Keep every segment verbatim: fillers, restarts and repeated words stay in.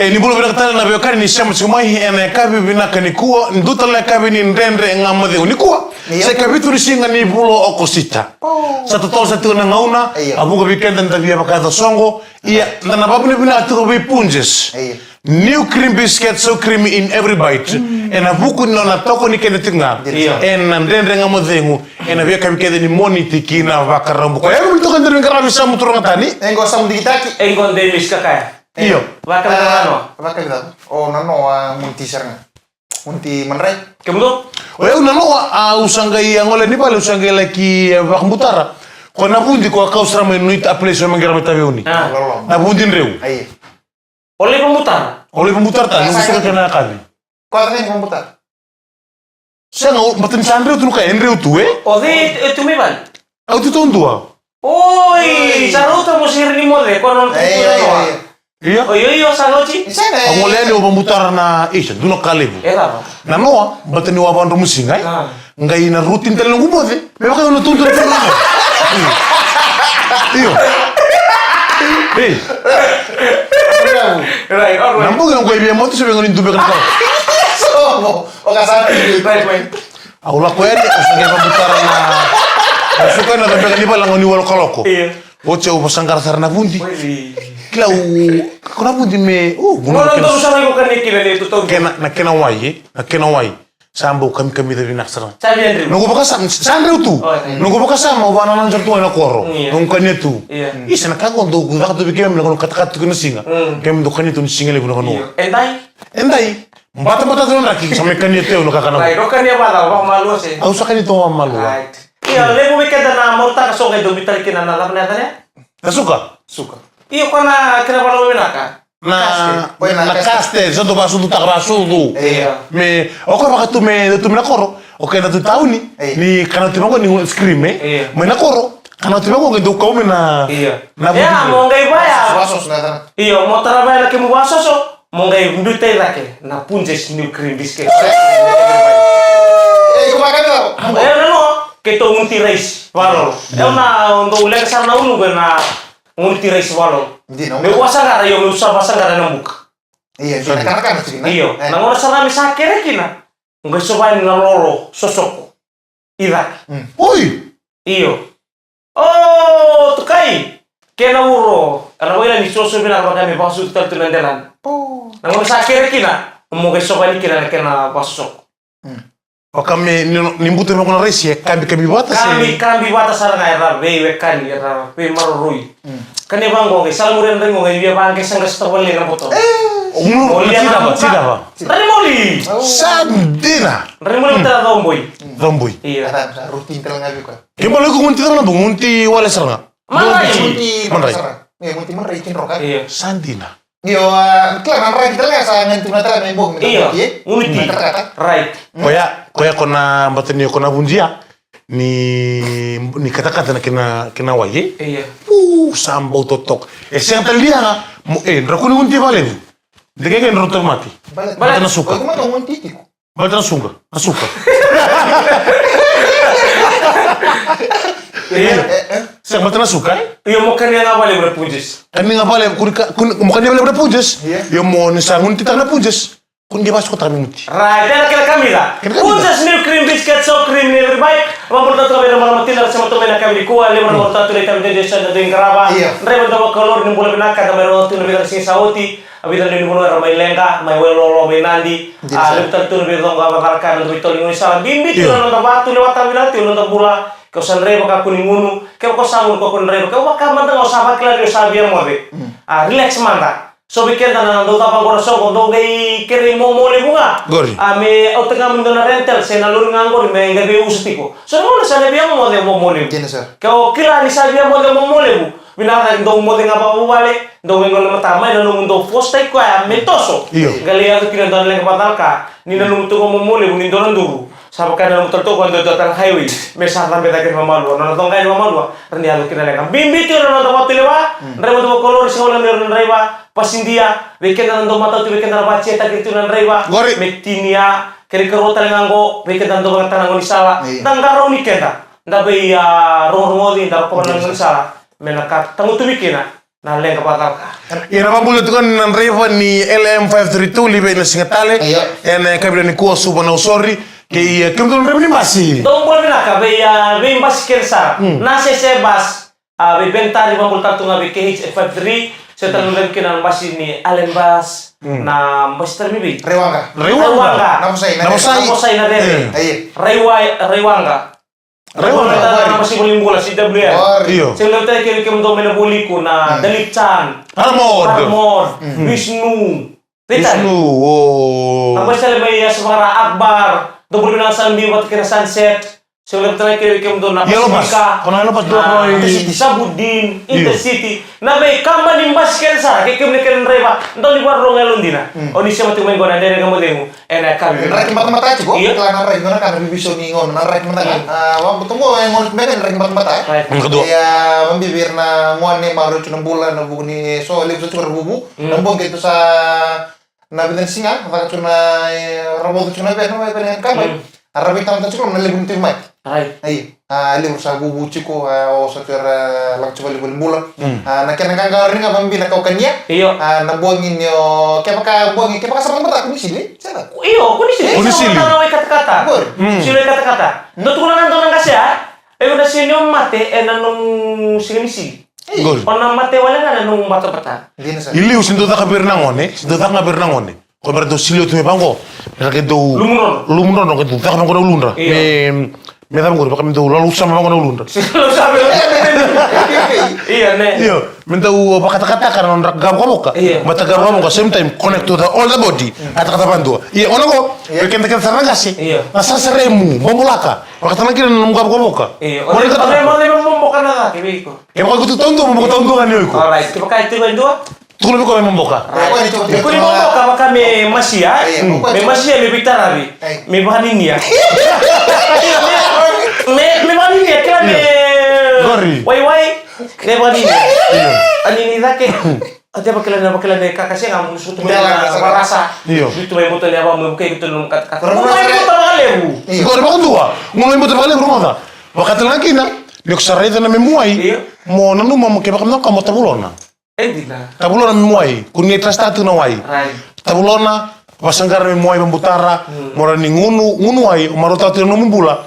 E, ni bula vinaka tale na veiwekani ni sema tiko mai ena yakavi vinaka nikua, dua tale na yakavi ni Dredre Ga Mo Cegu nikua. Io. Sa ikavitu ni siga ni vula o Okosita. Sa totolo sa tiko na gauna. Io. A vuqa vei keda da via vakayaco soqo. Ia, da na vakavinavinaka tiko vei Punjas. Io. New cream biscuit, so creamy in every bite. Ena vuku ni nona tokoni keda tiko ga. Io. Ena Dredre Ga Mo Cegu. Ena veiyakavi kece ni Moniti ki na Vakaraubuka. Ko yaku mai toka e dua na veiqaravi Samu Turaga Tani. E qo Samu Digitaki. E qo Demis Kakaya. Io. Vakavica nanoa? Vakavica. O nanoa, a, Moniti sara ga. Moniti madrai. Kemudou? O yau nanoa, a, au sa qai, a, gole ni vale, au sa qai laki, e, vakabutara. Ko na vudi ko a kau sara mai nuita a place me qera mai taveuni. A. Lolo. Na vudi dreu. Ai. O lai vakabutara? O lai vakabutara tale, noqu suka kena yakavi. Ko a caka ni vakabutara? Sega, o, baleta ni sa dreu tu na ka, e dreu tu, e? O cei e tu mai vale? Au tu taudua. Oi, sa rauta mo sere ni moce, ko na nona tu na noa. Io. Oi, oi, io, sa loti. Sega, e. Au gole yani au vakabutara na, isa, dua na ka levu. E cava? Na noa, baleta ni au a vakadromusiga, e? A. Qai na routine tale noqu moce. Me vaka au na tutu na tena. Io. Ei. Right, all right. Na bogi au qai via moto se vega ni dubeka na kawa. So, o ka sa ti, right, right. Au lako yani, au sa qai vakabutara na, au suka na cabeka ni vale na gauna ni walu kaloko. Io. Oti au vasaqara sara na vudi. Oi. Kila au, ko na vudi me, o, gu na kena, sa mai ko kani kina ni tu tau. Kena, na kena wai, e? Na kena wai. Sa bau kamikamica vinaka sara. Sa via dreu. Noqu vakasama, sa dreu tu. Oi. Noqu vakasama, au vanananu sara tu ga ena koro. Io. Noqu kania tu. Io. Isa na ka qo dau caka tu vei keimami na gauna katakata tu kina siga. Mm. Keimami dau kania tu ni siga levu na gauna. Io. E dai? E dai. Batabata tu na draki, sa mai kania tu na kakana. Dai, dau kania vata, vakamalua se. Au sa kania tu vakamalua. Right. Io, levu vei keda na marautaka so qai dau biu tale kina na cava na yacana? Na suka? Suka. Io, ko na kena vanua vinaka. Na, na kaste, sa dau vakasucutaka vakasucu. Io. Me, o koya vaka tu me, tu me na koro, o keda tu tauni, ni kana tu vaqo ni ice cream, e? Io. Mai na koro, kana tu vaqo, qai dau kau mai na, na vuti. Mo qai vaya. Vasoso na yacana. Io, mo tara vaya na kemu vasoso, mo qai biuta i cake na Punjas new cream biscuit. E, iko vaka na. E, na no, keitou gunuti raisi, valolo. E, na, dou leqa sara na ulu, qo na Gunuti raisi valolo. Dina. Meu vasaqara, io, meu sa vasaqara ena buka. Io, dina, kanakana tiko, ne? Io, na gauna sara me sa kere kina, qai sova yani na lolo sosoko. I cake. Oi! Io. O, tukai! Kena uro, ena vakaila ni soso vinaka vaka me vakasucu tale tu na delana. Na gauna sa kere kina, mo qai sova yani kina na kena vasosoko. Vaka me ni, ni buta vaqo na raisi e kabikabi vata se? Kabi, kabi vata sara ga, era veiwekani, era veimaroroi. Kania vaqo qai sala muri na draki qo qai via vaqesaqesa tavale na boto. O, moli na cava, cava? Dra ni moli. Sa dina. Dra ni moli vata na coboi. Coboi. Io. Sa rutini tale ga vei koya. Ke bale iko gunuti cava na bogi, gunuti wale sara ga? Madrai. Gunuti madrai. Madrai. Io, gunuti madrai, kidroka. Io. Sa dina. Io, a, kila na draki tale ga sa gani tu na tale mai bogi. Io, gunuti. Right. Koya, koya ko na bata ni ko na vundia ni, ni katakata na kena, kena wai, e? Io. U, sa bau totoka. E sega tale ni yaga, mo, e, dra kua ni gunuti vakalevu. De ke ke dra toka mate. Bale, bale na suka. Ko mate gunuti tiko. Baleta na suka, na suka. Io. Sega, baleta na suka, e? Io, mo kania ga vakalevu na punjas. Kania ga vakalevu, kua ni ka, kua ni, mo kania vakalevu na punjas. Io. Io, mo ni sa gunu titaka na punjas. Kua ni qai vakasukataka me muti. Right, ena kena kamica. Kena kamica. Punjas new cream biscuit, so cream in every bite. Vakabula tale tu ga vei ira na marama tina, era sema tu mai ena yakavi nikua, levu na marama tu na itavi dede, sa na dui qarava. Io. Draiva, dou vakalori, ni bula vinaka, da mai rogoca tu na vica na siga sa oti. A vica na lewe ni vanua era mai leqa, mai Wailolo, mai Nadi. Dina sara. A, levu tale tu na veicoqa, vakacalaka na noda veitolo ni gaunisala. Bibi tu na noda vatu, lewataka vinaka tiko na noda bula. Ke o sa draiva, kakua ni gunu. Kevaka o sa gunu, kakua ni draiva. Kevaka mada ga o sa vakila ni o sa via moce. Mm. A, relax mada. So vei keda na dau cava qo na soqo, dou qai kerei momo levu ga. Qori. A, me au tiko ga mai dua na rental, se na lori ga qori, me qai veiusu tiko. So na gauna sa na via moce, momo levu. Dina sara. Ke o kila ni sa via moce, momo levu. Vinaka cake dou moce ga vakavuvale. Dou qai gole mada mai na nomudou fositaki koya me toso. Io. Qai lai yaco kina dua na leqa vakacalaka. Ni nanuma tu ga momo levu ni dua na duru. Sa vaka ni nanuma tale tu ga dua, dua tale na highway. Me sa cabe cake na vamalua. Nona coqa yani vamalua. Ra ni yaco kina leqa. Bibi tu na noda vatulewa. Mm. Draiva, dou vakalori, sa wale na draiva. Pasidia. Vei keda na dau matau tu, vei keda na vajiataki tu na draiva. Qori. Me tinia. Kena ikarua tale ga qo. Vei keda na dau vagataka na gaunisala. Io. Da qarauni keda. Da vei, a, rogorogoci, da rokova na gaunisala. Me na ka tagutuvi kina. Na leqa vakacalaka. Ia na vakabula tiko na draiva ni L M five three two, live ena siga tale. Io. Ena yakavi nikua, Suva Nausori. Kei, eh, kemudou na draiva ni basi. Dou bula vinaka vei, ah, vei basi kece sara. Mm. Na Sese bus. Ah, vei Ben Tari, vakabula tale tu ga vei K H eight five three. Se tale na draiva kina na basi ni Allen bus. Mm. Na basi tale mai vei. Raiwaqa. Raiwaqa. Raiwaqa. Navosai, Navosai. Navosai, Navere. Eh. Io. Raiwa-, Raiwaqa. Raiwaqa. Raiwaqa. Na basi valenibula, C W L. Io. Sega ni levu tale kei kemudou mai na Vualiku, na Dalit Chan. Paramod. Paramod. Wisnu. Vei tale. Wisnu, o. Na basi tale mai Yasavara, Akbar. Dou bula vinaka, sa biu vata kei na Sunset. Sega ni levu tale kei kemudou na Yellow bus. Pasifika. Ko na Yellow bus, dou na i Sabudin, Intercity. Na veikaba ni basi kece sara, kei kemuni kei na draiva, dou ni vakarorogo yalodina. Mm. O ni sema tiko mai qo na Dredre Ga Mo Cegu, ena yakavi. Draki batabata tiko, io. Kila na draki, na ka na bibi so ni gauna, na draki mada ga. Io. Ah, vakabuto qo, e gauna beka draki batabata, eh. Right. Mm, ka dua. Ia, vabibi ira na gone, maroroi tu na bula, na vuku ni so, levu sa tiko na vuvu. Mm. Na bogi tu sa, na vica ni siga, caka tu na, eh, ravoca tu na vei, na vei, vei, na kaba. Mm. A ra veitalanoa tiko na levu ni tiko mai. Ai. Ai, a, levu sa vuvu tiko, a, o sa tu era lako tiko vale, vale bula. Mm. A, na kena qaqarauni ga vakabibi na kau kania. Io. A, na bogi ni o, kevaka bogi, kevaka sa batabata, kua ni sili, sega. Io, kua ni sili. Kua ni sili. Sa batabata na wai katakata. Qori. Mm. Sili wai katakata. Dou tukuna na dou na qase, a? E, o na sega ni o mate, ena nomu siga ni sili. Qori. O na mate wale ga na nomu batabata. Dina sara. I liu, se dau caka vei ira na gone, se dau caka ga vei ira na gone. Ko me ra dau sili oti me vaqo. Me ra qai dau lumudrodro. Lumudrodro, qai dau caka vaqo na uludra. Io. Me, me cava qori, vaka me dau lalusama vaqo na uludra. Lalusama. Io, ne. Io, me dau vakatakataka na nodra qavokavoka. Io. Mata qavokavoka, same time, connect to the, all the body. Mm. Katakata vadua. Io, o na qo, io. Vei keda kece sara na qase. Io. Na sarasara e mu, bobolaka. Vakatala kina na nomu qavokavoka. Io. O na qavokavoka. Mo na qavokavoka na cake, vei iko. Kevaka iko tu taudua, mo qavokavoka taudua ga ni o iko. Alright, kevaka e tiko e dua. Tukuna vei koya me boboka. Right. Kua ni boboka, vaka me masia, eh? Mm. Me masia, me veitaravi. Ai. Me vakaninia. Me, me vakaninia, kila me. Io. Qori. Waiwai, me vakaninia. Io. A nini cake. A te vakila na, vakila na kaka sega, mo sutu mai na varasa. Io. Sutu mai boto ni ava, mo vukai boto ni katakata. Mo mai boto vakalevu. Io. Qori vakadua. Mo mai boto vakalevu, rogoca. Vakatala ga kina, ni ko sa raica na memuai, io. Mo nanuma mo kevaka mo tavulona. E dina. Tavulona me muai, kua ni trust tu na wai. Right. Tavulona, vasaqara me muai, vabutara, mm. Mo ra ni gunu, gunu wai, o marautaka tu na nomu bula.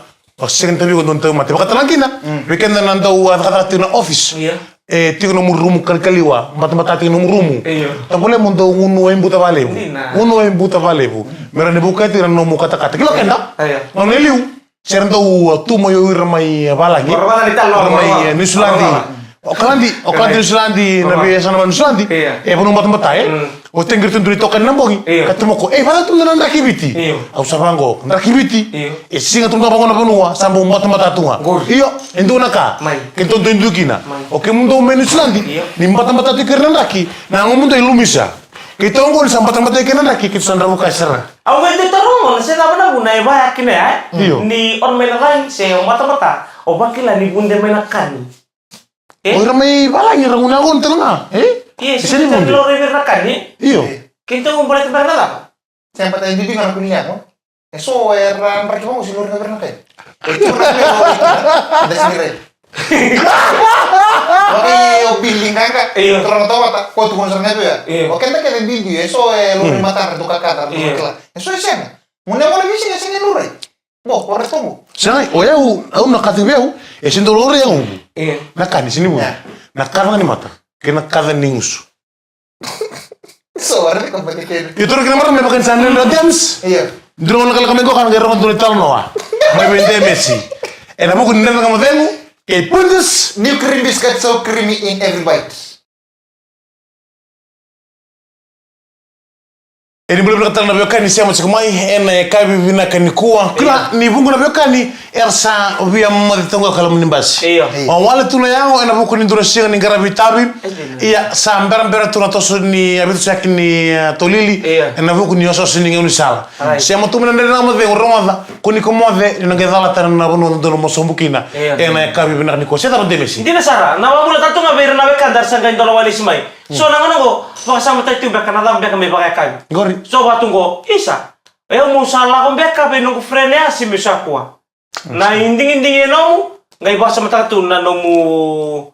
O sega ni tavi iko dua na tauvimate. Vakatala kina, mm. Vei keda na dau a cakacaka tiko na office. Io. E tiko nomu rumu kalikaliwa, batabata tiko nomu rumu. Io. Tavale mo dau gunu wai buta valevu. Dina. Gunu wai buta valevu. Mm. Me ra ni vuka tiko na nomu katakata. Kila keda? Io. Gauna e liu. Se ra dau, uh, tu mai o ira mai, uh, valagi. Ira mai, uh, Niusiladi. Okaladi, Okaladi, Niusiladi, na veiyasana va Niusiladi. Io. E vanua batabata, e? Mm. O tegi ira tu dua na itokani na bogi. Io. Ka tomoko, e, vaka tu na draki Viti. Io. Au sa vaqo, draki Viti. Io. E siga tu ga vaqo na vanua, sa bau batabata tu ga. Qori. Io, e dua na ka. Mai. Keitou dui dui kina. Mai. O kemudou mai Niusiladi. Io. Ni batabata tu kina na draki. Na gomudou e lumisa. Keitou oqo ni sa batabata kina na draki, keitou sa dravuka sara. Au qai dui taroga, se cava na vuna e vaya kina ya, e? Io. Ni o mai na cagi, se o batabata, o vakila ni vude mai na kani. E? O ira mai valagi, ra gunu yaqona tale ga, e? Io, se ni vude. Laurai vei ira na kani. Io. Keitou baleta beka na cava? Se bata e bibi ga na kuni yaqona. E so era draki vaqo, se lori ga vei ira na kai. E tu na kai o rai. Da sini rai. Oke, o bili ga ka. Io. Toro na tawata, ko tu kono sara na vea. Io. O keda kece bibi, e so e lori matara, do kakata, do kakila. E so e sega. Mo ne mo na visi, e sega ni lori. Bo, o rai tomo. Sega, o yau, au na kati veu, e sega ni lori yau. Io. Na kani, sini bu. Io. Na kava ni mata. Kei na kava ni gusu. So, wara ni ka mate kena. Io, toro kina marama me vakanisana na James. Io. Dua na kalaka me qo ka na qai rogo dua na italanoa. Mai vei Demesi. Ena vuku ni Dredre Ga Mo Cegu, kei Punjas. New cream biscuit, so creamy in every bite. E ni bula vinaka tale na veiwekani sema tiko mai ena yakavi vinaka nikua. Kila ni vuqa na veiwekani era sa via moce toka ga ka loma ni basi. Io. Wawale tu na yago ena vuku ni dua na siga ni qaravi itavi. Io. Ia, sa berabera tu na toso ni, a, vitusaki ni, a, tolili. Io. Ena vuku ni osooso ni gaunisala. Right. Sema tu mai na Dredre Ga Mo Cegu, rogoca, kua ni ko moce, ni na qai cala tale na vanua dodonu mo sobu kina. Io. Ena yakavi vinaka nikua. Se cava Demesi? Dina sara, na vakabula tale tu ga vei ira na wekada era sa qai dola walesi mai. Mm. So na gauna qo, vakasamataki tu beka na cava beka me vakayakavi. Qori. So vaka tu qo, isa. E, au meu sa lako beka vei noqu friend ya se meu sa kua. Mm. Na idigidigi e nomu, qai vakasamataka tu na nomu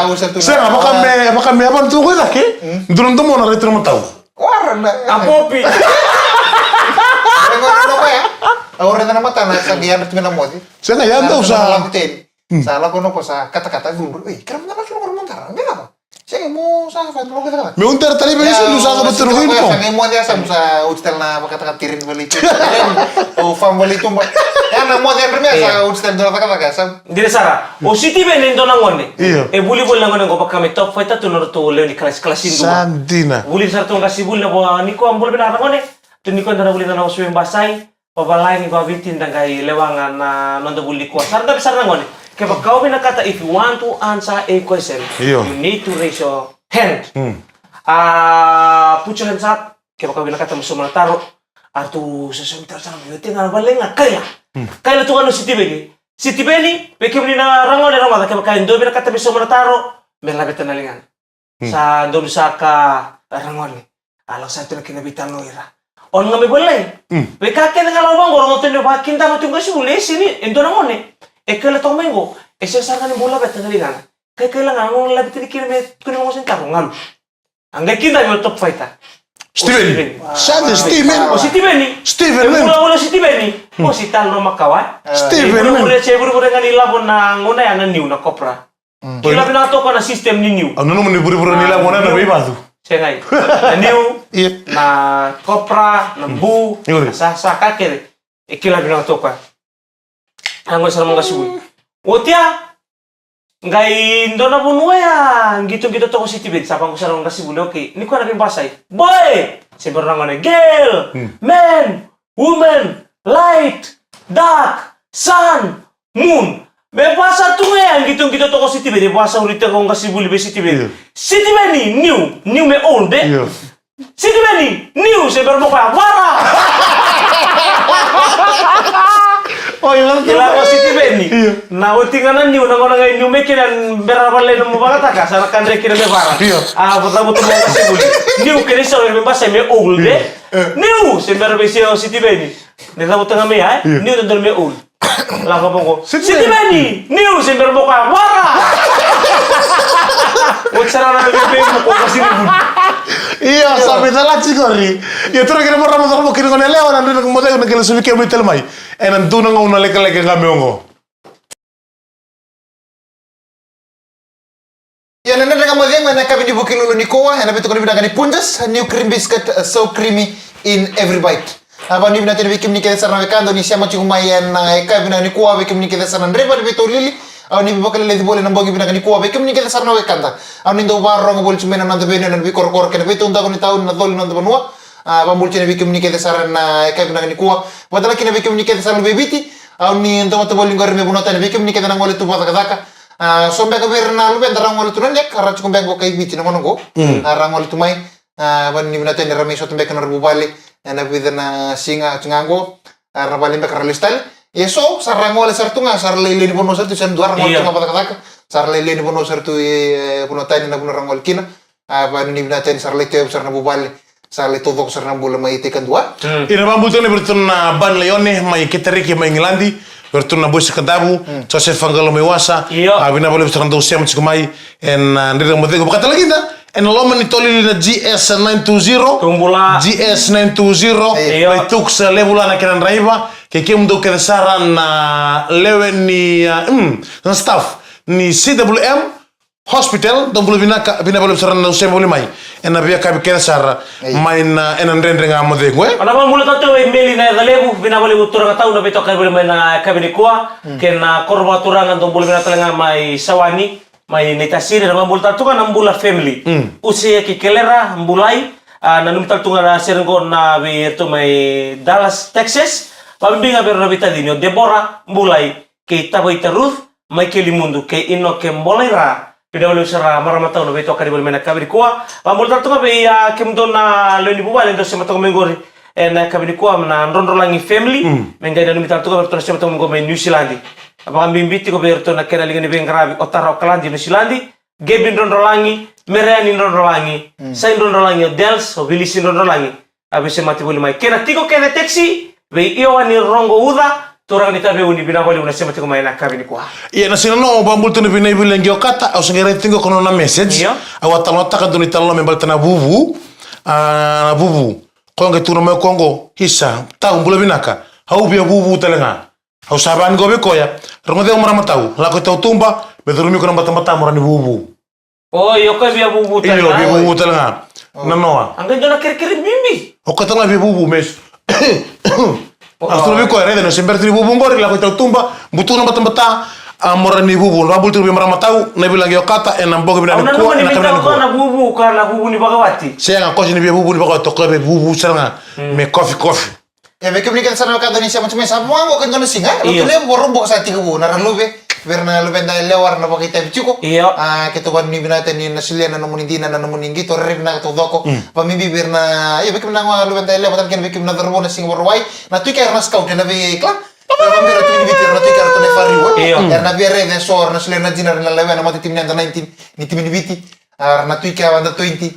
Sega, vaka me, vaka me yavan tu ko i cake. Dua na domona rai tu na matau. Ora na. A popi. Ora na koya. Ora na matana sa qai yadra tu me na moce. Sega, ya dau sa. Sa lako na ko sa katakata cudru. Ei, kera mada na cudru mada. Meda lako. Sega, mo sa fai na vakacakacaka. Meu dara tale i vei, sa, nu sa cava tu na vei mo. Sa qai moce, sa mo sa oti tale na vakacakacaka, tiri ni vale i tuba. O fam vale i tuba. Ya na moce, ya na reme, sa oti tale na vakacakacaka, sa. Dina sara. O Sitiveni e dua na gone. Io. E vuli voli na gone qo vaka me top fighter tu na ratou lewe ni kalasi, kalasi dua. Sa dina. Vuli sara tu qasenivuli na vo ni ko a bula vinaka na gone. Tu ni ko e dua na vuli na na wasui basai. Vavalagi, vaviti, da qai lewa ga na noda vuli nikua. Sara, da sara na gone. Kevaka o vinakata, if you want to answer a question, io, you need to raise your hand. Mm. Ah, put your hands up. Kevaka o vinakata me sauma na taro. Artu sa sauma taro, sa mai oti ga na vale ga, kaila. Mm. Kaila tu ga na Sitiveni. Sitiveni, vei kemuni na ragone, rogoca, kevaka e dua vinakata me sauma na taro, me laveta na ligana. Hmm. Sa donu saka, ragone. A lako saka tu na kena veitalanoa ira. O na ga mai volai. Hmm. Veika kece ga lako vaqo, rogoca tu ni vakidava tu qasenivuli, e sega ni, e dua na gone. E kaila toka mai qo, e sega sara ga ni bau laveta na ligana. Kai kaila ga, o na laveta ni kina me tukuni mo qo se ni taro, galu. A qai kidava o top fighter. Steven. Steven. Sa de Steven. O Sitiveni. Steven, man. Bula, bula Sitiveni. Hmm. O si talo makawa. Steven, man. Bula, bula, se vurevure ga ni lavo na gauna ya na niu na cobra. Mm. Kila vinaka toka na system ni niu. Au nanuma ni vurevure ni lavo na, na veivacu. Segai. Na niu, io, na cobra, na bu, io, na sa, sa ka kece. E kila vinaka toka. A gone sara mo qasenivuli. Oti ya, qai dua na vanua ya, qitoqito toka o Sitiveni, sa vaqo sara mo qasenivuli, okay. Ni ko na veibasai. Boy! Se bera na gone, girl, mm, man, woman, light, dark, sun, moon. Me vasa tu ga ya, qitoqito toka o Sitiveni, vasa uri tiko o qasenivuli vei Sitiveni. Io. Sitiveni, new, new me old, eh? Io. Sitiveni, new, se bera mo koya, vara! Oi, vara. Kila o Sitiveni. Io. Na oti ga na niu, na gauna ga e niu mai kina, bera vale na mo vakataka, sa na kadre kina me vara. Io. A, vata mo tu mo qasenivuli. Niu kena isau me basai me old, eh? Io. Niu, se bera vei se o Sitiveni. Ne cavuta ga mai ya, eh? Io. Niu dodonu me old. Lako vaqo. Sitiveni. Sitiveni, niu se bera mo koya, vara. Oti sara na vei mo ko qasenivuli. Io, sa veicalati qori. Io, tura kina mo rama, rama kina gone yalewa, na dua na moce na kele suvi ke mai tale mai. Ena dua na gauna lekaleka ga me oqo. Ia na dredre ga mo cegu ena yakavi ni Vukelulu nikua, ena veitokoni vinaka ni Punjas, new cream biscuit, uh, so creamy in every bite. A, vakanuinui vinaka tale vei kemuni kece sara na wekada ni sema tiko mai ena yakavi vinaka nikua, vei kemuni kece sara na draiva ni veitaulili, au ni vakaleleci voli ena bogi vinaka nikua, vei kemuni kece sara na wekada. Au ni dau vakarorogo voli tiko mai na noda veiyanuyanu ena veikorokoro kei na veitaudaku ni tauni, na colo ni noda vanua. A, vakabula tiko vei kemuni kece sara na yakavi vinaka nikua. Vakatalega kina vei kemuni kece sara na luvei Viti. Au ni dau vata voli qori me vanua tani vei kemuni kece na gole tu vakacakacaka. A, so beka vei ira na luveda ra gole tu na leka, ra tiko beka qo kai Viti na gauna qo. Mm. A, ra gole tu mai. A, vakanuinui vinaka tale ni ra mai sota beka na nodra vuvale ena vica na siga oti ga qo. A, ra vale beka ra lesu tale. Ia so sa ra gole sara tu ga, sa ra lai lewe ni vanua sara tu, sa dua ra gole tu ga vakacakacaka. Sa ra lai lewe ni vanua sara tu e, e, vanua tani na vanua ra gole kina. A, vakanuinui vinaka tale ni sa ra lai tevu sara na vuvale. Sa lai taucoko sara na bula mai Taikadua. Mm. Ina vakabula tale vei iratou na Ban Laione mai Ketereke mai Igiladi, vei iratou na Boise Kadavu, mm, Joseph Fagalo mai Wasa. Io. A, vinaka vakalevu sara na dau sema tiko mai ena, a, dredre ga mo cegu. Vakatalega kina ena loma ni taulili na G S nine two zero. Tou bula. G S nine two zero. Io. Mai Tuks, a, levu la na kena draiva. Kei kemudou kece sara na lewe ni, a, mm, na staff ni C W M. Hospital, dou bula vinaka, vinaka vakalevu sara na dau sema voli mai ena veiyakavi kece sara. Ei. Mai na, ena dredre ga mo cegu, e? Au na vakabula tale tu vei Meli na yaca levu, vinaka vakalevu turaga tau na veitokani voli mai na yakavi nikua. Mm. Kei na koro vakaturaga, dou bula vinaka tale ga mai Sawani, mai Naitasiri, na vakabula tale tu ga na Bula family. Mm. Usia kei Kelera, bulai, a, nanumi tale tu ga na sere qo na vei iratou mai Dallas, Texas. Vakabibi ga vei ira na veitacini o Debora, bulai, kei Tavaita Ruth, Maikeli Mudu kei Inoke Bolaira. Vinaka vakalevu sara marama tau na veitokani voli mai na yakavi nikua. Vakabula tale tu ga vei, a, kemudou na lewe ni vuvale dou sema toka mai qori ena yakavi nikua, na Drodrolagi family. Mm. Me qai nanumi tale tu ga vei iratou na sema toka mai qo mai Niusiladi. Vakabibi tiko vei iratou na kena liga ni veiqaravi o Tara Okaladi, Niusiladi. Gebi Drodrolagi, Mereani Drodrolagi, mm, Sai Drodrolagi, o Dels, o Vilisi Drodrolagi. A veisemati voli mai. Kei na tiko kece taxi, vei Ioani Rogo Uca, turaga ni Taveuni, vinaka vakalevu na sema tiko mai na yakavi nikua. Ia na siga nikua, au vakabula tu na vei Naivili Qi Okata, au se qai raica tiko qo na nona message. Io. Au a talanoataka dua na italanoa me baleta na vuvu. A, na vuvu. Koya qai tukuna mai o koya qo, isa, tau, bula vinaka. Au via vuvu tale ga. Au sa vakayagataka vei koya. Rogoci au marama tau, lako i tautuba, me curumi iko na batabata mo rawa ni vuvu. O, io, ka via vuvu tale. Io, ga, via vuvu tale ga. O. Na noa. A qai dua na kerekere bibi. O ka tale ga via vuvu mes. A sura vei koya, raica na se bera tini vuvu qori, lako i tautuba, butu na batabata, a mora ni vuvu, na vabuli tiko vei marama tau, na vilagi o kata, ena bogi vinaka ni kua, ena kavinani kua. Na vuvu, ka na vuvu ni vakawati. Sega, kosi ni via vuvu ni vakawati, toka vei vuvu sara ga. Mm. Me kofi, kofi. E vei kemuni kece sara na wekada ni sema tu mai sa vua qo ke dua na siga, e? Io. Lotu levu, Vakaraubuka sa tiko vou, na Raluve, vei ira na luveda yalewa, ra na vakaitavi tiko. Io. A, keitou vakanuinui vinaka ni na solia na nomuni dina, na nomuni qito, rairai vinaka taucoko. Mm. Vakabibi vei ira na, io, vei kemuni na luveda yalewa, tale kei na vei kemuni na cauravou na siga Vakarauwai, na tu i ke era na scout, ena vei kila. Era na bera tu ni Viti, era na tu i ke era tu na F R U, e? Io. Era na via raica eso, era na solia na dina, era na lewe, na mata timi ni under nineteen, ni timi ni Viti, a, era na tu i ke under twenty.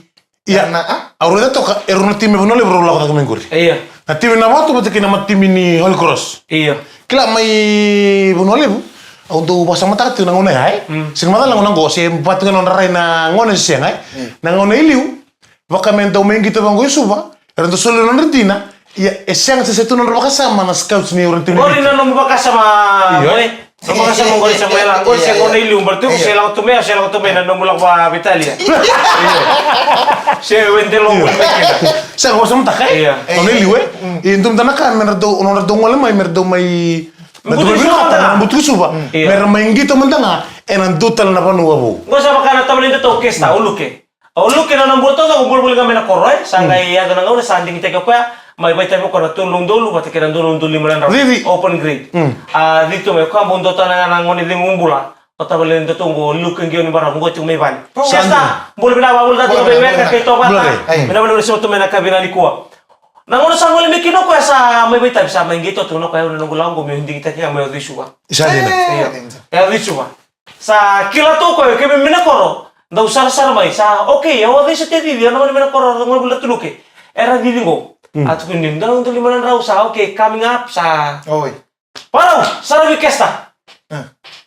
Ia, era na, a? Au raica toka, e rua na timi e Vanua Levu rau lako cake mai qori. Ia. Na timi na Vatu vata kei na ma timi ni Holy Cross. Ia. Kila mai Vanua Levu, au dau vakasamataka tiko na gauna ya, e? Mm. Sega ni macala na gauna qo, se vatu ga na nodra rai na gone se sega, e? Mm. Na gauna i liu, vaka me dau mai qito vaqo i Suva, era dau solia na nodra dina, ia, e sega se se tu na nodra vakasama na scouts ni ura ni timi ni Viti. Qori na nomu vakasama, io, e? Io, e? Sa vakasama qori sa mai lako, qori se gauna i liu, baleta iko se lako tu mai, se lako tu mai na nomu lako vakaveitalia. Io. Se wede lako mai kina. Sa vakasamataka, e? Io. Gauna i liu, e? Mm. E dua mada na ka, me ra dau, nodra dau gole mai, me ra dau mai, me ra dau mai vinakata, me ra butuki Suva. Mm. Io. Me ra mai qito mada ga, ena dua tale na vanua vou. Qo sa vaka na tavale ni datou Kesta, o Luke. O Luke na nona bula taucoko, bulabula ga mai na koro, e? Sa qai yaco na gauna sa digitaki o koya, mai vakaitavi o koya na tolu na udolu vata kei na dua na udolu lima na drau. Cici. Open grade. Mm. A, cici tu mai o koya, bau dua tale ga na gone cegu bula. O tavale ni datou qo, o Luke Qionibarau, qo tiko mai vale. Sa dina. Kesta, bula vinaka, vakabula tale tu mai weka kei tovata. Bula re. Vinaka vakalevu ni sema tu mai na yakavi vinaka nikua. Na gauna sa gole mai kina o koya sa mai vakaitavi, sa mai qito tu na koya, au na noqu lako qo meu digitaki ga meu yaco i Suva. Sa dina. Io. Yaco i Suva. Sa kila tu o koya, keimami na koro, dau sarasara mai, sa, okay, au a vei sa te cici, au na gone mai na koro, au na gone vula tu Luke. Era cici qo. Mm. A tukuni, dua na udolu lima na drau, sa, okay, coming up, sa. Oi. Varau, saravi Kesta. Mm.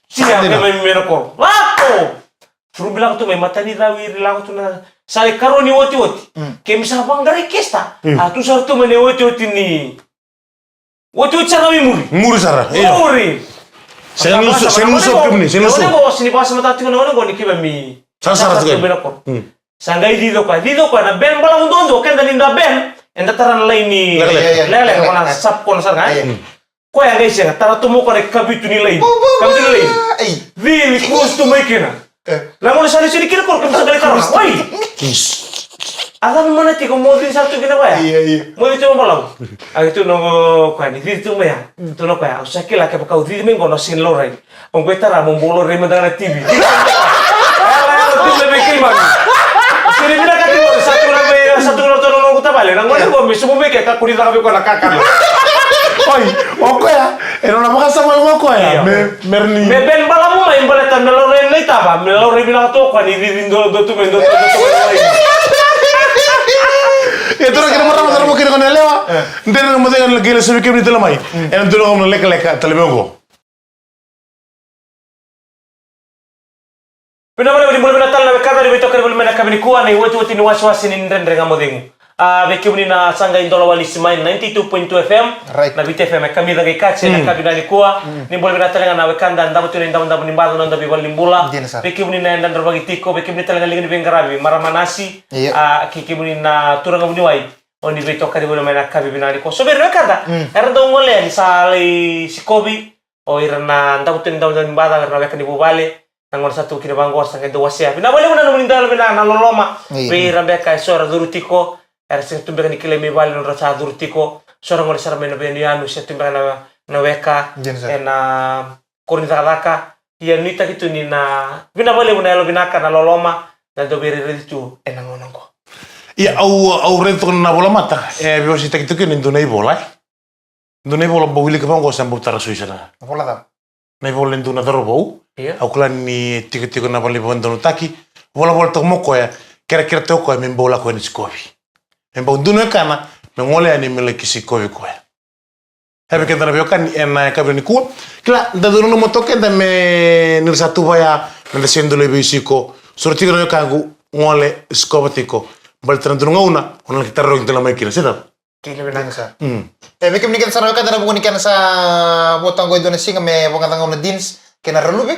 Sia, keimami mai na koro. Lako! Furubi lako tu mai, mata ni cau iri lako tu na, sa lai karua ni otioti. Mm. Keimami sa vaqarai Kesta. Mm. A tu sara tu mai na otioti ni Otioti sara i muri. Muri sara, io. Muri. Sega ni luso, sega ni luso kemuni, sega ni luso. Na gone qo, sega ni vakasamataka tiko na gone qo ni keimami sarasara tiko mai na koro. Mm. Sa qai cici o koya, cici o koya na ben balavu duadua, keda ni da ben, eda tara na laini lekaleka. Lekaleka, ko na sub corner sara ga, e? Mm. Koya qai sega, tara tu mai o koya na ikavitu ni laini. Ikavitu ni laini. Cici, cross tu mai kina. E. Na gone sa lesu ni kina koro, keimami sa qai tara. Oi! A cava e mana tiko, mo cici sara tu kina koya? Io, io. Mo cici tu mai balavu. A, tu na koya ni cici tu mai ya. Tu na koya, au sa kila kevaka au cici mai qo na sega ni laurai. Au qai tara mo bau laurai mada ga na T V. Yala, yala, tu na vei keimami. Sega ni vinakati qo, sa tu na vei, sa tu na tu na noqu tavale. Na gone qo me sobu mai ke, kakua ni caka vei koya na kakana. Oi, o koya. E nona vakasama ga o koya, io. Me, me ra ni. Me ben balavu mai baleta me laurai na itaba, me laurai vinaka tu o koya ni cici dua, dua tu mai, dua tu mai. E dua na kena marama sa na mo kina ko na yalewa. E. Dua na mo cega na qai lesu vei kemuni tale mai. Mm. Ena dua na gauna lekaleka tale mai qo. Vinaka vakalevu, ni bula vinaka tale na wekada ni veitokoni voli mai na yakavi nikua, na iotioti ni wasewase ni Dredre Ga Mo Cegu. A, vei kemuni na sa qai dola wale ni sema ina ninety-two point two F M, right, na Viti F M, e kamica qai kaci ena yakavi nikua. Mm. Ni bula vinaka tale ga na wekada davo tu ena idavodavo ni baca, na noda veivalenibula. Dina sara. Vei kemuni na yadrava tiko, vei kemuni tale ga liga ni veiqaravi, marama nasi. Io. A, kei kemuni na turaga vuniwai, o ni veitokani voli mai na yakavi vinaka nikua. So vei ira na wekada, mm, era dau gole yani sa lai sikovi, o ira na davo tu ena idavodavo ni baca, o ira na weka ni vuvale, na gauna sa tu kina vaqo, sa qai dau wasea. Vinaka vakalevu na nomuni dau yalovinaka, na loloma. Io. Vei ira beka eso era curu tiko, era sega tu beka ni kilai mai vale, nodra sa curu tiko. So era gole sara mai na veiyanuyanu, se tu beka na, na weka. Dina sara. Ena koro ni cakacaka. Ia nuitaki tu ni na, vinaka vakalevu na yalovinaka, na loloma, na dau veirairai tu ena gauna oqo. Ia, au, au raica toka na volamata, e veiwaseitaki tu kina e dua na ivola, e. Dua na ivola bau wilika vaqo, sa bau tara sui sara. Na vola cava? Na ivola e dua na cauravou. Io. Au kila ni tikotiko na vale ni vakadonutaki. Volavola toka mai o koya, kerekere toka o koya me bau lako yani sikovi. Me bau dua na wekana me gole yani me laki sikovi koya. E vei keda na veiwekani ena yakavi nikua. Kila, da dau nanuma toka keda me ni ra sa tu vaya, me da se dau lai veisiko. Soro tiko na wekaqu, gole, sikova tiko. Baleta na dua na gauna o na laki tarogi tale mai kina, se cava? Kei na vinaka sara. Mm. E, vei kemuni kece sara na wekada, ena vuku ni kena sa vo toka qo e dua na siga me vakayagataka na Deans kei na Raluve,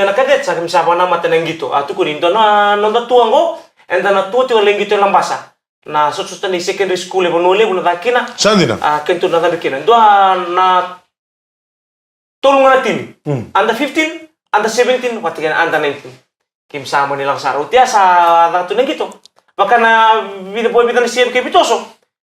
ga na cadet, sa keimami sa vakanamata na qito. A tukuni, dua na noda tua qo, eda na tua tiko na qito e Labasa. Na sotasota ni secondary school e Vanua Levu na caka kina. Sa dina. A, keitou na cabe kina. Dua na tolu ga na timi. Mm. Under fifteen, under seventeen, vata kei na under nineteen. Keimami sa mani lako sara. Oti ya sa caka tu na qito. Vaka na vica, vo vica na siga ke vitoso.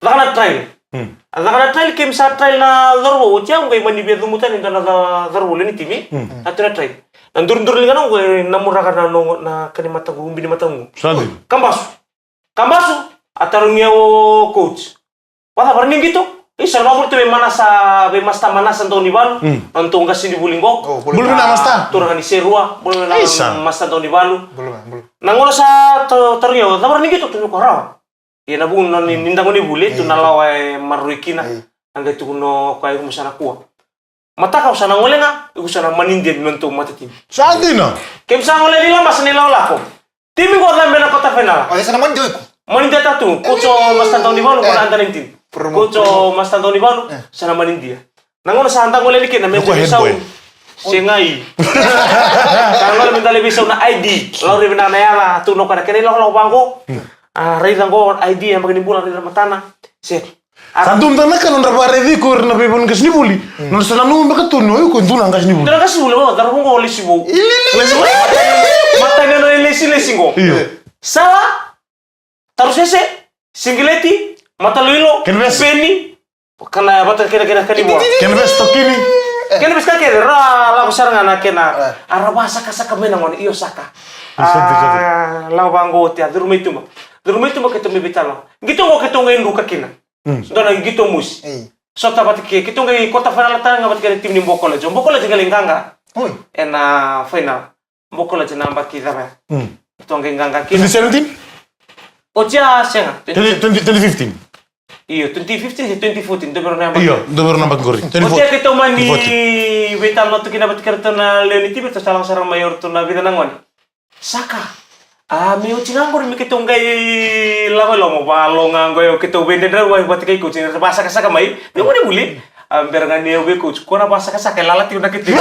Caka na trial. Mm. A caka na trial, keimami sa trial na cauravou. Oti ya qai mani via cumu tani dua na ca-, cauravou lewe ni timi. Mm. Caka tu na trial. Na duriduri liga na qo, e namuraka na noqu, na ka ni mataqu, ubi ni mataqu. Sa dina. Kabasu. Kabasu, a tarogi au o coach. Vacava rawa ni qito? Isa, na vuli tu vei Manasa, vei Masta Manasa Daunivalu. Mm. Na nodatou qasenivuli qo. Oh, bula vinaka, Masta. Turaga ni Serua, bula vinaka, Isa. Masta Daunivalu. Bula vinaka, bula. Na gauna sa ta-, tarogi au, cava rawa ni qito? Tukuna o koya rawa. Ia na vuku ni, ni da gonevuli, tu na lawa e maroroi kina. Ei. A qai tukuna o koya, iko mo sa na kua. Mataka au sa na gole ga, iko sa na manidia ni nodatou matatimi. Sa dina. Keimami sa gole i Labasa ni lakolako. Timi qo cabe na quarter final. O, e sa na manidia o iko? Manidia tale tu, coach o Masta Daunivalu, ko na under nineteen. Promo. Coach o Masta Daunivalu, sa na manidia. Na gauna sa da gole yani kina, me da veisau. Sega i. Sa gole me da lai veisau na I D. Laurai vinaka na yaca, tukuna o koya na kena ilakolako vaqo. A, raica qo, I D, yabaki ni bula, raica na matana. Se. Sa dua mada na ka nodra vakaraici iko ira na veivanua qasenivuli. Nodra sa nanuma beka tu ni o iko e dua na qasenivuli. Dua na qasenivuli, o, cauravou qo lesi vou. Lesi vou. Matai ni nona lesilesi qo. Io. Sala, tarusese, sigileti, mataloilo, kena vesi. Peni, kana vata kena, kena, kena vua. Kena vesi tokini. Kena vesi ka kece, ra lako sara ga na kena. A ra vasakasaka mai na gone, io saka. Io, saka, saka. A, lako vaqo oti, a curu mai tuba. Curu mai tuba keitou mai veitalanoa. Qito qo keitou qai druka kina. Mm. Dua na qito mosi. Ei. Sota vata kei, keitou qai quarter final tale ga vata kei na timi ni Bo College. O Bo College qai lai qaqa. Oi. Ena final. Bo College na yabaki cava ya. Mm. Keitou qai qaqa kina. Twenty seventeen? Oti ya sega. Twenty, twenty, twenty fifteen. Io, twenty fifteen se twenty fourteen, dua vei rau na yabaki. Io, dua vei rau na yabaki qori. Twenty fourteen. Oti ya keitou mani veitalanoa tu kina vata kei ratou na lewe ni timi, ratou sa lako sara mai o ratou na vica na gone. Saka. A, me oti ga qori me keitou qai lako i loma, valo ga qo o keitou veidredre vata kei coach, ni ra vasakasaka mai. Me gone vuli. A, bera ga ni au vei coach, ko na vasakasaka e lala tiko na kete.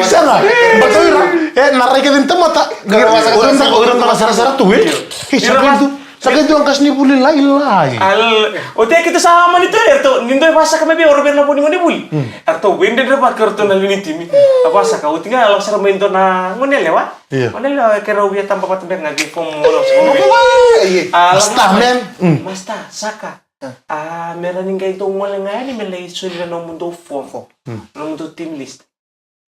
Saka, baleta o ira, e, na rai kece ni tamata. O ira na, o ira na sarasara tu, e? Io. E, saka tu. Sa qai dua qasenivuli lailai. Al, oti ya keitou sa mani tale, eratou, ni dua e vasaka mai vei au, o ira na vo ni gonevuli. Mm. Eratou veidredrevaki o ratou na lewe ni timi. A vasaka, oti ga, lako sara mai dua na gone yalewa. Io. Gone yalewa, keirau via taba vata beka ga, via form, gone yalewa. Io. A, lako sara mai. Master, man. Mm. Master, saka. A, me rawa ni qai dou gole ga yani, me lai solia na nomudou form. Form. Mm. Nomudou team list.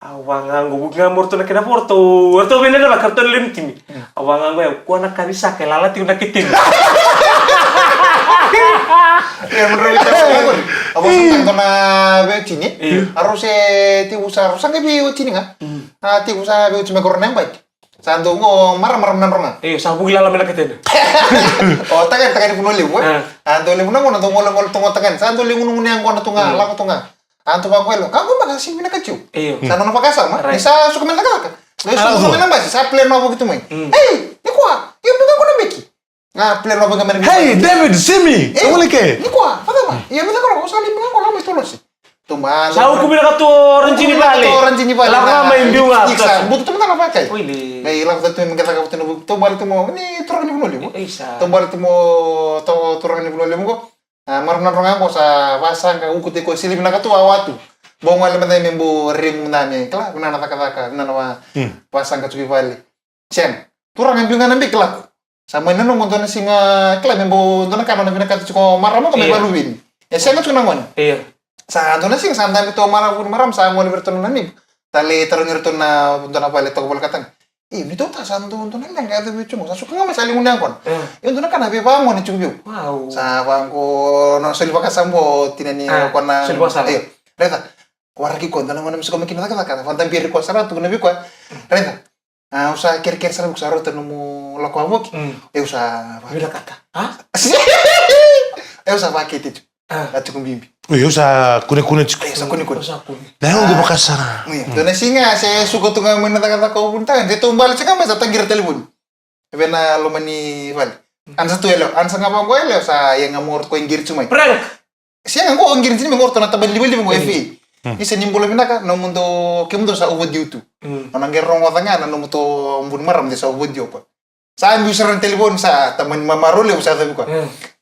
Au vaqo, vuki ga mai o ratou na kena vo, o ratou, o ratou veidredrevaki o ratou na lewe ni timi. Au vaqo, e, kua na kaci saka e lala tiko na kete. E, mo drau veitaro qori. Au vaqo, sa tiko na veiwatini. Io. A rau se tiko sa, rau sa qai veiwatini ga. Mm. A, tiko sa veiwatini me qori na yabaki. Sa dou qo marama, marama na drau ga. Io, sa vuki lala mai na ketena. O, tagane, tagane Vanua Levu, e? A. A, dou levu na gona, dou gole, gole tu ga tagane. Sa dou levu na gona, gona tu ga, lako tu ga. A tu vaqo e lo. Ka qo beka sa sega ni vinaka tiko. Io. Sa nona vakasama. Right. Ni sa suka mai na cakacaka. Ni sa suka mai na basi, sa plan nova ki tu mai. Mm. Ei, nikua, io beka qo na beki. Ga play nova ga mai na Hey, David, Simi, Eh, tau leke. Ni koa, fata va. Ia, me cakava, o sa lima ga koa, ga mai tolosi. Tau mai. Sa uku vinaka tu o Ranjini vale. Tau Ranjini vale. Lako ga mai biu ga. Sa butu tu mada na vakai. Oile. Mai lako tu me cakava tu na vuku. Tau mai tu mo, ni turaga ni Vanua Levu. Isa. Tau mai tu mo, tau turaga ni Vanua Levu ko. A, marama na droga ko sa vasaqa uku te ko sili vinaka tu a watu. Bo ngale mada me bo remu na me. Kila, vinaka na cakacaka, vinaka na va. Hmm. Vasaqa tu ki vale. Sega. Turaga biu ga na biki lako. Sa mai nanuma dua na siga kila me bo dua na ka na vinakata tiko marama ko me Io. Valuvini. E sega tiko na gone. Io. Sa dua na siga sa dabe tu marama vuni marama sa gole vei ratou na neiba. Sa lai tarogi ratou na dua na vale toka volekataga. E, ni tou ta sa dua dua na leqa yaco vei tiko. Sa suka ga mai sa ligu na yaqona. Io. E dua na ka na veivagone tiko vei au. Wow. Sa vaqo na soli vakasabo tina ni Ah, ko na soli vakasabo. Io. Raica. Waraki ko dua na gone me suka mai kina cakacaka. Vadabiri ko sara tu na vei koya. Raica. A, au sa kerekere sara vei ko sa rauta nomu lako a voki. Mm. Eu sa va- Vinakata. A? Eu sa vakete tu. A. A tuku bibi. Oi, eu sa kunekune tiko. Eu sa kunekune. Eu sa kune. Na eu dua vaka sara. Oi, dua na siga se suka tu ga mai na cakacaka o vunitaka. De tou bale tiko ga mai sa tagira telefoni. Vei na loma ni vale. Ansa tu yalewa. Ansa ga vaqo yalewa sa ia ga moro ko ingiri tu mai. Prank. Sega qo o qiri tini me qo ratou na tabana livaliva qo e fi. Isa ni bula vinaka na mudo ke mudo sa overdue tu. Ona qai rogoca ga na nomu to buni marama de sa overdue ko. Sa biu sara na telefoni sa tabani mamaro levu sa cavi ko.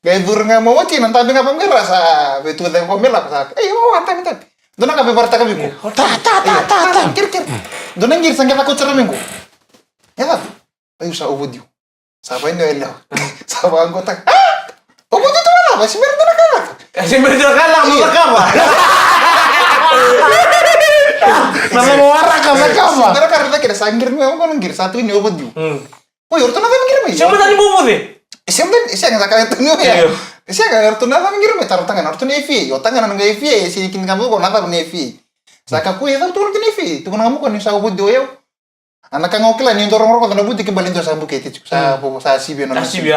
Qai curu ga ma oti na tabi ga vaqo ra sa vei tu cavi ko me lako sa. Ei o a tabi tabi. Dua na ka vei varataka vei ko. Ta ta ta ta ta. Kiri kiri. Dua na qiri sa qai cako sara me qo. E cavi. Ai u sa overdue. Sa vai ni o yalewa. Sa vaqotaka. A! O vaqotaka tu vacava, se mera dua na ka lako. Se mera dua na ka lako, mo cakava. Na nomu waraka, cakava. Dua na ka ra cakira, sa qiri mai, o qo na qiri, sa tu ni overdue. Oi, o ratou na cava qiri mai. Se mera dua ni bubuce. E se mera, e se ga caka tu ni o ya. E se ga ratou na cava qiri mai, taro tagana, ratou na F A, o tagana na F A, e se ni kini ka mo ko na cava ni F A. Sa kakua e cava tu ratou na F A, tu na mo ko ni sa overdue o yau. A na ka ga o kila ni dua rogorogo na vuti ke bale dua sa bukete tiko sa vo sa sivi e nona sivi.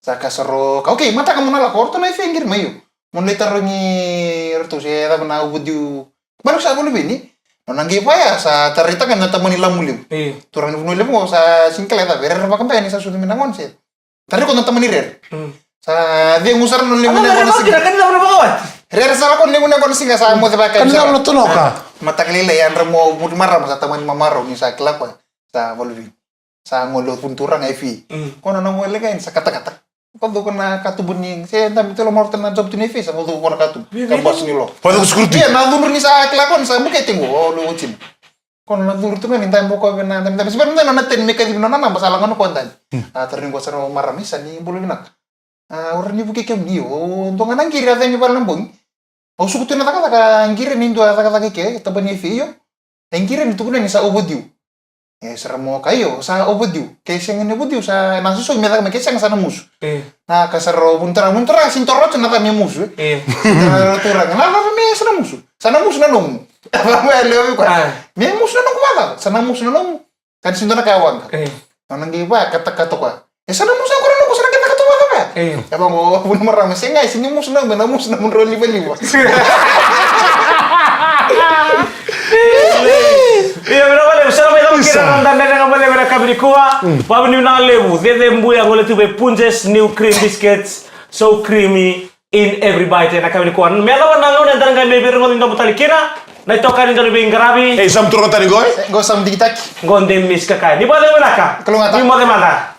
Sa ka sa roka. Okay, mataka mo na lako o ratou na F A qiri mai io. Mo na lai tarogi ratou se cava na overdue. Bale sa volu vini. Nona qai vaya sa taraitaka na tamani lamu levu. Turaga ni Vanua Levu sa sini kila e cava e rere vakabaya ni sa sucu mai na gone se. Tari ko na tamani rere. Sa cegu sara na lemu na gona siga. Rere sara ko lemu na gona siga sa moce vaka. Kani na tonoka. Mataka lailai yadra mo muri marama sa tamani mamarau ni sa kila koya. Sa valuvi. Sa gole o vuni turaga e fi. Ko na nomu leqa ni sa katakata. Ko dou ko na katubu ni se dabi telo morta na job tu ni fi sa ko dou ko na katubu. Ka bas ni lo. Ia na cudru ni sa kila ko ni sa bukete qo o lo otini. Ko na curu tu ga ni dai boko vei na dai dai sibera dai nona teni me kacivi nona naba sa lagona ko dai. A tara ni qo sara o marama isa ni bula vinaka. A ora ni vuke kemuni o dua ga na qiri a cai ni vale na bogi. Au suku tu na cakacaka qiri ni dua cakacaka i ke taba ni fi io. E qiri ni tukuna ni sa overdue. E sara mo ka io sa overdue ke sega ni overdue sa na susu me caka me ke sega sa na musu. Na ka sara o vunitara vunitara sini toro tu na caka me musu. Turaga na caka me sa na musu. Sa na musu na nomu. Vaka mai a lewe koya. Me musu na nomu vaka. Sa na musu na nomu. Ka ni sini dua na ka waqa. Nona qai vakatakata koya. E sa na musu na koya na nomu sa na qai takata vaka vaka. E vaqo vuni marama se qai sini musu na nomu na musu na mudrau livaliva. Ia vina vale sa na mai cava kira na da mena ga vale vina kavi ni kua. Vavini vina levu cece buya gole tu vei Punjas new cream biscuits. So creamy. In every bite ena kavi ni kua me yacova na gauna e dara qai mai veirogoci domo tale kina na itokani dau ni veiqaravi. Ei, sa muturoga tani qo e? Qo sa mudikitaki. Qo de miss ka kaya ni vaceva vinaka. Ni moce mada.